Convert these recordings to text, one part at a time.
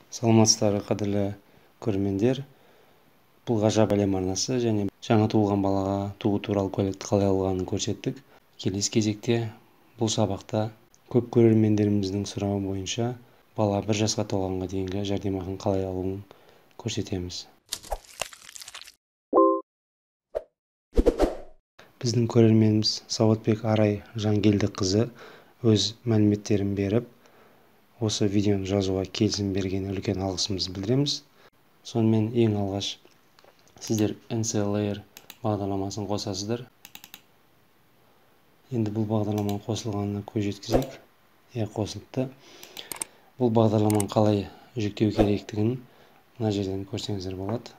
Саламатсыздар, қадірлі көрермендер. Бұл Ғажап әлем арнасы және жаңа туылған балаға туу туралы куәлікті қалай алғанын көрсеттік. Келесі кезекте бұл сабақта көп көрермендеріміздің сұрауы бойынша бала 1 жасқа толғанға дейінгі жәрдемақыны қалай алуын көрсетеміз. Біздің көрерменіміз Сауытбек Арай Жангелді қызы өз мәліметтерін беріп, осы видеоны жазуға келісім берген үлкен алғысымызды білдіреміз. Сонымен ең алғаш сіздер NCALayer бағдарламасын қосасыздар. Енді бұл бағдарламаның қосылғанына көз жеткізейік. Иә, қосылыпты. Бұл бағдарламаны қалай жүктеу керектігін мына жерден көрсеңіздер болады.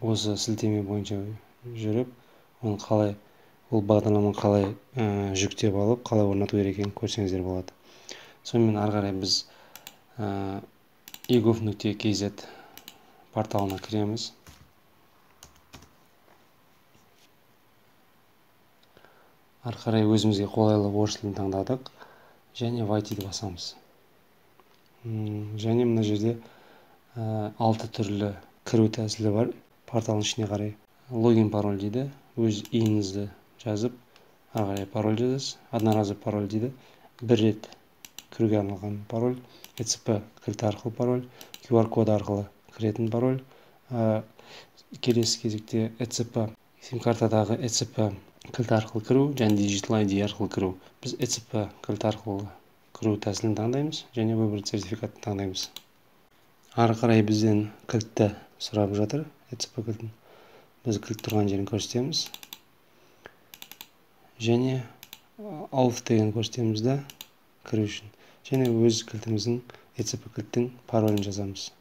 Осы сілтеме бойынша жүріп, оны қалай, ол бағдарламаны қалай жүктеп алып, қалай орнату керек екенін көрсеңіздер болады. Сонымен ары қарай біз egov.kz порталына кіреміз. Ары қарай өзімізге қолайлы орыс тілін таңдадық және Войти-ді басамыз. Және мына жерде 6 түрлі кіру тәсілі бар. Порталдың ішіне қарай логин пароль дейді, өз ИИН-іңізді жазып, ары қарай пароль жазасыз. Одноразовый пароль дейді, бір рет кіруге арналған пароль, ЭЦП кілті арқылы пароль, QR код арқылы кіретін пароль. Келесі кезекте ЭЦП сим-картадағы ЭЦП кілті арқылы кіру және Digital ID арқылы кіру. Біз ЭЦП кілті арқылы кіру тәсілін таңдаймыз және выбрать сертификатты таңдаймыз. Ары қарай бізден кілтті сұрап жатыр, ЭЦП кілтін. Біз кілт тұрған жерін көрсетеміз. Және ауф деген көрсетеміз да кіру үшін. Және өз кілтіміздің, ЭЦП кілттің паролін жазамыз.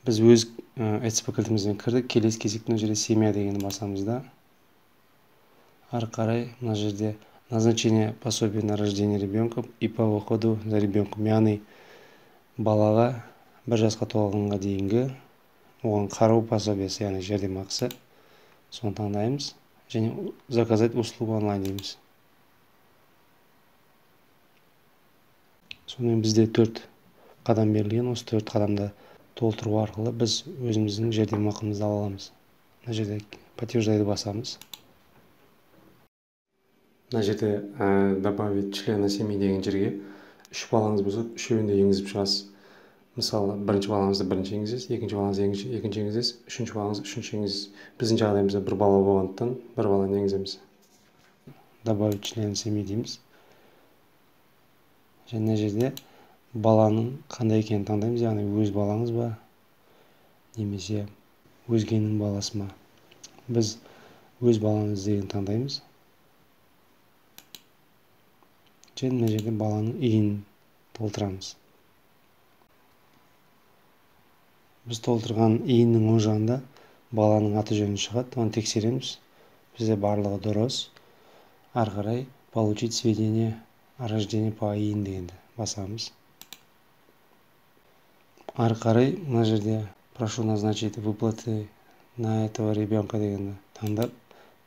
Біз өз ЭЦП кілтімізбен кірдік. Келесі кезекте мына жерде семья дегенді басамыз да. Ары қарай мына жерде назначение пособия на рождение ребенка и по уходу за ребенком, яғни балаға 1 жасқа толғанға дейінгі оған қарау пособиесі, яғни жәрдемақысы, соны таңдаймыз және заказать услугу онлайн дейміз. Сонымен бізде 4 қадам берілген. Осы 4 қадамды толтыру арқылы біз өзіміздің жәрдемақымызды ала аламыз. Мына жерде подтверждайды басамыз. Мына жерде добавить члена семьи деген жерге 3 балаңыз болса, үшеуін де енгізіп шығасыз. Мысалы, бірінші балаңызды бірінші енгізесіз, екінші балаңызды екінші енгізесіз, үшінші балаңызды үшінші енгізесіз. Біздің жағдайымызда бір бала болғандықтан бір баланы енгіземіз. Добавить члена семьи дейміз. Және мына жерде баланың қандай екенін таңдаймыз, яғни өз балаңыз ба, немесе өзгенің баласы ма. Біз өз баламыз деген таңдаймыз. Және мына жерде баланың ИИН толтырамыз. Біз толтырған ИИН-нің оң жағында баланың аты жөні шығады, оны тексереміз. Бізде барлығы дұрыс. Ары қарай получить сведения о рождении по ИИН дегенді басамыз. Ары қарай мына жерде прошу назначить выплаты на этого ребенка дегенді таңдап,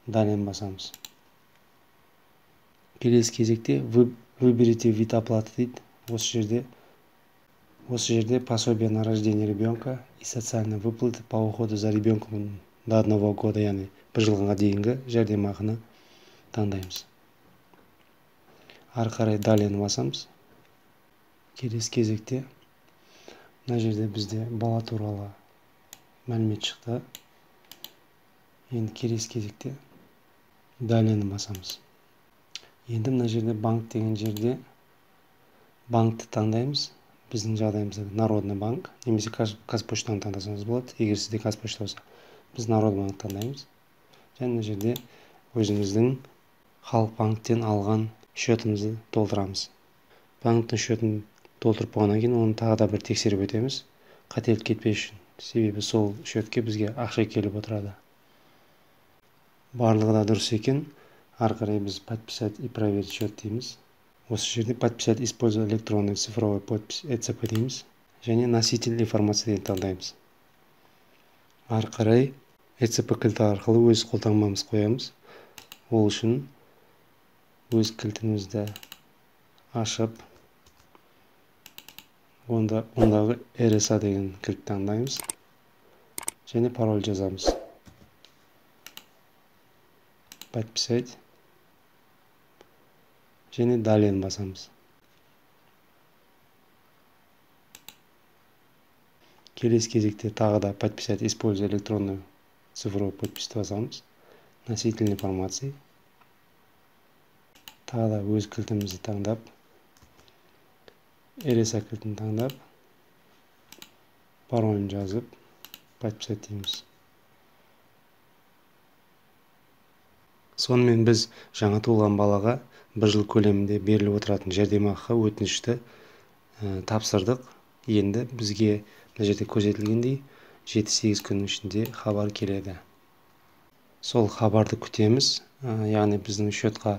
далее басамыз. Келесі кезекте выберите вид оплаты дейді. Осы жерде пособие на рождение ребенка и социальные выплаты по уходу за ребенком до 1 года, яғни 1 жылға дейінгі жәрдемақыны таңдаймыз. Ары қарай далее басамыз. Келесі кезекте мына жерде бізде бала туралы мәлімет шықты. Енді келесі кезекте далее басамыз. Енді мына жерде банк деген жерде банкті таңдаймыз. Біздің жағдайымызда Народный банк немесе Қазпоштаны таңдасаңыз болады. Егер сізде Қазпошта болса, біз Народный банк таңдаймыз. Және мына жерде өзіміздің Халық банктен алған счетымызды толтырамыз. Банктің счетын толтырып болғаннан кейін оны тағы да бір тексеріп өтеміз, қателік кетпес үшін. Себебі сол счетке бізге ақша келіп отырады. Барлығы да дұрыс екен. Ары қарай біз подписать и проверить счет дейміз. Осы жерде подписать, используя электронный цифровой подпись ЭЦП дейміз. Және носитель информации деген таңдаймыз. Ары қарай ЭЦП кілті арқылы өз қолтаңбамызды қоямыз. Ол үшін өз кілтімізді Ашып, ондағы RSA деген кілт таңдаймыз және пароль жазамыз. Подписать және далее басамыз. Келесі кезекте тағы да подписать, используя электронную цифровую подпись басамыз. Носитель информации. Тағы да өз кілтімізді таңдап, RSA кілтін таңдап, паролін жазып, подписать дейміз. Сонымен біз жаңа туылған балаға бір жыл көлемінде беріліп отыратын жәрдемақыға өтінішті тапсырдық. Енді бізге мына жерде көрсетілгендей 7-8 күннің ішінде хабар келеді. Сол хабарды күтеміз, яғни біздің счетқа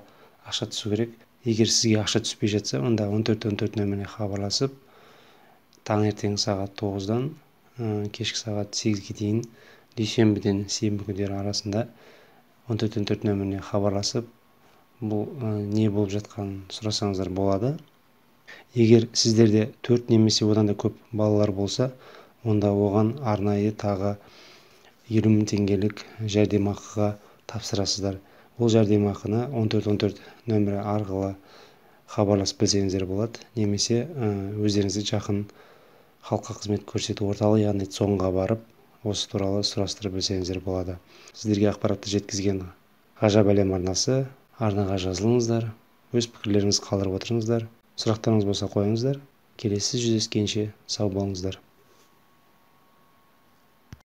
ақша түсу керек. Егер сізге ақша түспей жатса, онда 14-14 нөміріне хабарласып, таңертең сағат 9-дан кешкі сағат 8-ге дейін, дүйсенбіден сенбі күндері арасында 14-14 нөміріне хабарласып, бұл не болып жатқанын сұрасаңыздар болады. Егер сіздерде 4 немесе одан да көп балалар болса, онда оған арнайы тағы 50 мың теңгелік жәрдемақыға тапсырасыздар. Ол жәрдемақыны 14-14 нөмірі арқылы хабарласып білсеңіздер болады, немесе өздеріңізге жақын халыққа қызмет көрсету орталығы, яғни ЦОН-ға барып, осы туралы сұрастырып білсеңіздер болады. Сіздерге ақпаратты жеткізген Ғажап әлем арнасы. Арнаға жазылыңыздар, өз пікірлеріңізді қалдырып отырыңыздар, сұрақтарыңыз болса қойыңыздар. Келесі жүздескенше сау болыңыздар.